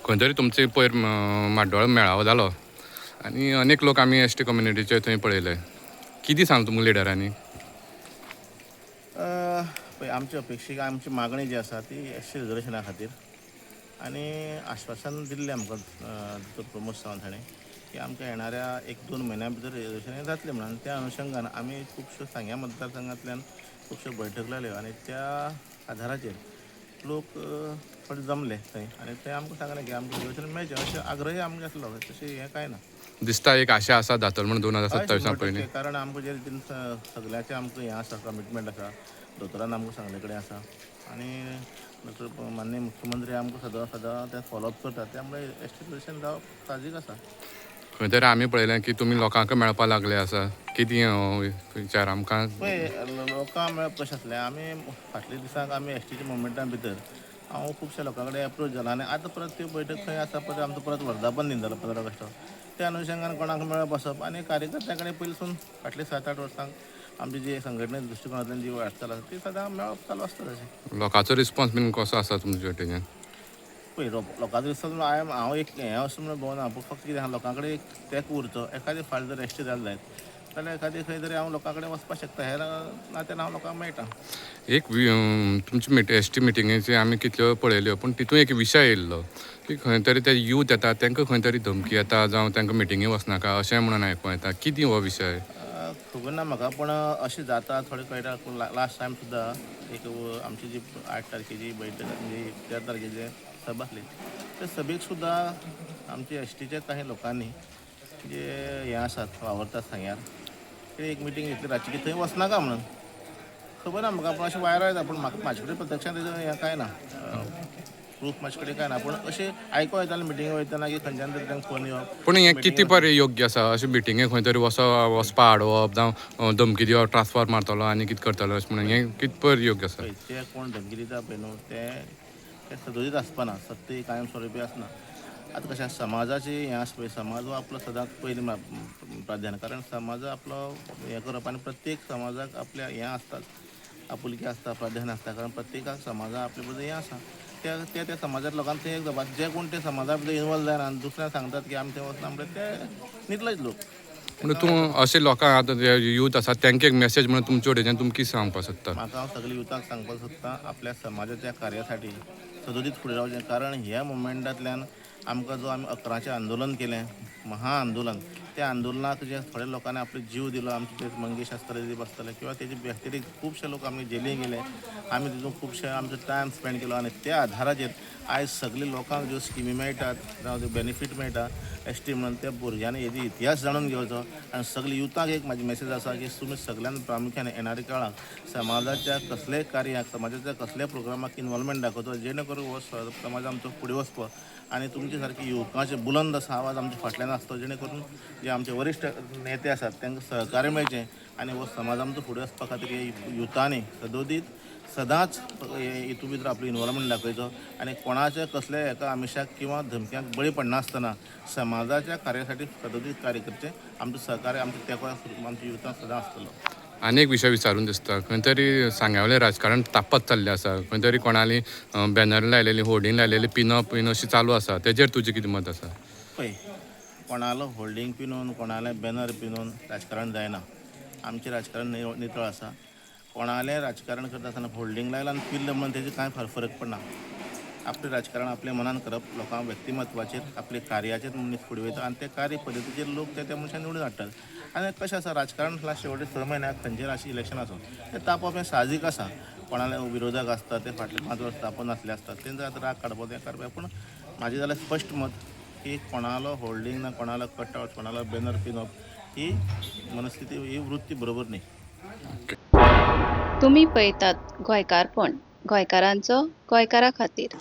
खंय तरी तुमचे पयर म्हाड्डोळ मेळावो जालो आनी अनेक लोक आमी एस टी कम्युनिटीचे थंय पळयले. कितें सांगता तुमकां लिडरांनी? पळय, आमची अपेक्षीक आमची मागणी जी आसा ती एस सी रिजर्वेशना खातीर आनी आश्वासन दिल्लें आमकां दोतोर प्रमोद सावंत हाणें की आमकां येणाऱ्या 1-2 म्हयन्या भितर रिजर्वेशन जातलें म्हणून. त्या अनुशंगान आमी खुबश्यो सांग्या मतदारसंघांतल्यान खुबश्यो बैठक लायल्यो आनी त्या आधाराचेर लोक थोडे जमले थंय आनी थंय आमकां सांगलें की आमकां रिजर्वेशन मेळचें अशें आग्रही आमकां आसलो. तशें हें कांय ना. दिसता एक आशा आसा जातलो म्हणून 2027 100% पयलीं. कारण आमकां जे रितीन सगळ्याचें आमकां हें आसा, कमिटमेंट आसा, दोतोरान आमकां सांगले कडेन आसा आनी डॉक्टर माननीय मुख्यमंत्री आमकां सदां सदां तें फॉलोअप करता, त्यामुळे एस टी रिजर्वेशन जावप साहजीक आसा. खंय तरी आमी पळयलें की तुमी लोकांक मेळपाक लागले आसा, कितें विचार आमकां? पळय, लोकांक मेळप कशें आसलें, आमी फाटल्या दिसांक आमी एस टीच्या मुवमेंटा भितर हांव खुबश्या लोकां कडेन एप्रोच जाला आनी आतां परत त्यो बैठक खंय आसा, परत आमचो परत वर्धापन दिन जालो 15 ऑगस्टाक, त्या अनुशंगान कोणाक मेळप आसप आनी कार्यकर्त्यां कडेन पयलीं फाटल्या 7-8 वर्सांक आमची जी संघटने दृश्टिकोनांतल्यान जी वाटचाल आसा ती सदां मेळप चालू आसता. तशें लोकांचो रिस्पॉन्स बीन कसो आसा तुमचे वटेच्यान? पळय, लोकांचो रिस्पॉन्स हांव एक हें अशें म्हणून भोवना, पूण फक्त कितें आहा लोकां कडेन एक तेंको उरचो. एखादी फाल्यां जर एस टी जालें जायत जाल्यार एखादी खंय तरी हांव लोकां कडेन वचपाक शकता, हे नात्यान हांव लोकांक मेळटा. एक तुमची एस टी मिटिंगेची आमी कितल्यो पळयल्यो, पूण तितून एक विशय येयल्लो की खंय तरी ते यूथ येता तांकां खंय तरी धमकी येता जावं तांकां मिटिंगे वचनाका अशें म्हणून आयकूं येता. कितें हो विशय? खबर ना म्हाका, पूण अशें जाता थोडें कळटा. पूण लास्ट टायम सुद्दां एक आमची जी 8 तारखेची बैठक म्हणजे 13 तारखेची सभा आसली, त्या सभेक सुद्दां आमची एस टीच्या काही लोकांनी जे हें आसात वावरतात सांग्यार ते एक मिटींग घेतली रातची की थंय वचनाका म्हणून. खबर ना म्हाका, पूण अशें वायरल येता, पूण म्हाका म्हाजे कडेन प्रत्यक्षान तेजो हें कांय ना, प्रूफ म्हाजे कडेन कांय ना, पूण अशें आयको येतालें मिटिंगे वयतना की खंयच्यान तरी तांकां फोन येवप. पूण हें कितें पर योग्य आसा अशें मिटिंगे खंय तरी वचपा आडोवप जावं धमकी दिवप, ट्रान्सफर मारतलो आनी कितें करतलो अशें म्हणून हें कितें पर योग्य आसा? पळय, ते कोण धमकी दिता पळय न्हू ते सदोदीत आसपाना, सत्य कायम स्वरुपी आसना. आतां कशें आसा, समाजाचें हें आसा पळय, समाज हो आपलो सदांच पयलीं प्राधान्य, कारण समाज आपलो हें करप आनी प्रत्येक समाजाक आपल्या हें आसता, आपुलकी आसता, प्राधान्य आसता, कारण प्रत्येकाक समाजा आपले बद्दल हें आसा. त्या त्या त्या समाजांत लोकांक तें एक जावपा, जे कोण ते समाजा भितर इनवॉल्व जायना आनी दुसऱ्यांक सांगतात की आमी थंय वचना म्हणल्यार ते निर्लज लोक. म्हणून तूं अशे लोकांक आतां जे यूथ आसा तांकां एक मॅसेज म्हणून तुमचे वटेच्यान तुमी कितें सांगपाक सोदता? म्हाका हांव सगळे युथाक सांगपाक सोदता, आपल्या समाजाच्या कार्यासाठी सदोदीत फुडें रावचें, कारण ह्या मुवमेंटांतल्यान आमकां जो आमी 11चें आंदोलन केलें, महा आंदोलन, त्या आंदोलनाक जे थोड्या लोकांनी आपलो जीव दिलो, आमचे ते मंगेश आसतले, दिलीप आसतले किंवा तेजे व्यतिरिक्त खुबशे लोक आमी जेलीन गेले, आमी तितून खुबशे आमचो टायम स्पेंड केलो आनी त्या आधाराचेर आयज सगळे लोकांक ज्यो स्किमी मेळटात जावं त्यो बेनिफीट मेळटा एस टी म्हणून, त्या भुरग्यांनी हेजी इतिहास जाणून घेवचो. आनी सगळे युथाक एक म्हाजी मॅसेज आसा की तुमी सगळ्यान प्रामुख्यान येणाऱ्या काळाक समाजाच्या कसलेय कार्याक, समाजाच्या कसल्याय प्रोग्रामाक इनवॉल्वमेंट दाखोवचो, जेणे करून हो समाज आमचो फुडें वचपा आनी तुमचे सारके युवकांचे बुलंद असा आवाज आमच्या फाटल्यान आसतो, जेणे करून जे आमचे वरिश्ठ नेते आसात तांकां सहकार्य मेळचें आनी हो समाज आमचो फुडें वचपा खातीर हे युथांनी सदोदीत सदांच हितून भितर आपलो इनवॉल्वमेंट दाखयचो आनी कोणाच्या कसल्याय एका आमिशाक किंवा धमक्यांक बळी पडनासतना समाजाच्या कार्यासाठी सदोदीत कार्य करचें. आमचें सहकार्य, आमचें तेंको आमच्या युथांक सदां आसतलो. आनी एक विशय विचारून दिसता, खंय तरी सांग्यावलें राजकारण तापत चल्लें आसा, खंय तरी कोणाली बॅनर लायलेली, होर्डिंग लायलेली, पिनप बीन अशी चालू आसा, तेजेर तुजें कितें मत आसा? पळय, कोणालो होल्डिंग पिनून, कोणालें बॅनर पिनून राजकारण जायना. आमचें राजकारण नितळ आसा. कोणालें राजकारण करता आसतना होल्डिंग लायलां आनी पिल्लें म्हणून तेजें कांय फरक पडना. आपलें राजकारण आपल्या मनान करप, लोकांक व्यक्तिमत्वाचेर, आपल्या कार्याचेर मनीस फुडें वयता आनी ते कार्य पद्दतीचेर लोक त्या त्या मनशाक निवडून हाडटात. आनी कशें आसा, राजकारण लास्ट शेवटे 6 म्हयन्याक खंयचेर अशें इलेक्शन आसूं तें तापप हें साहजीक आसा. कोणाले विरोधक आसता ते फाटले 5 वर्सां तापोवन आसले आसतात, तेंचो आतां राग काडपाक तें काडपाक. पूण म्हाजें जाल्यार स्पश्ट मत की कोणालो होल्डिंग ना, कोणालो कटआवट, कोणालो बॅनर पिनप ही मनस्थिती, ही वृत्ती बरोबर न्ही. तुमी पळयतात गोंयकारपण, गोंयकारांचो गोंयकारा खातीर.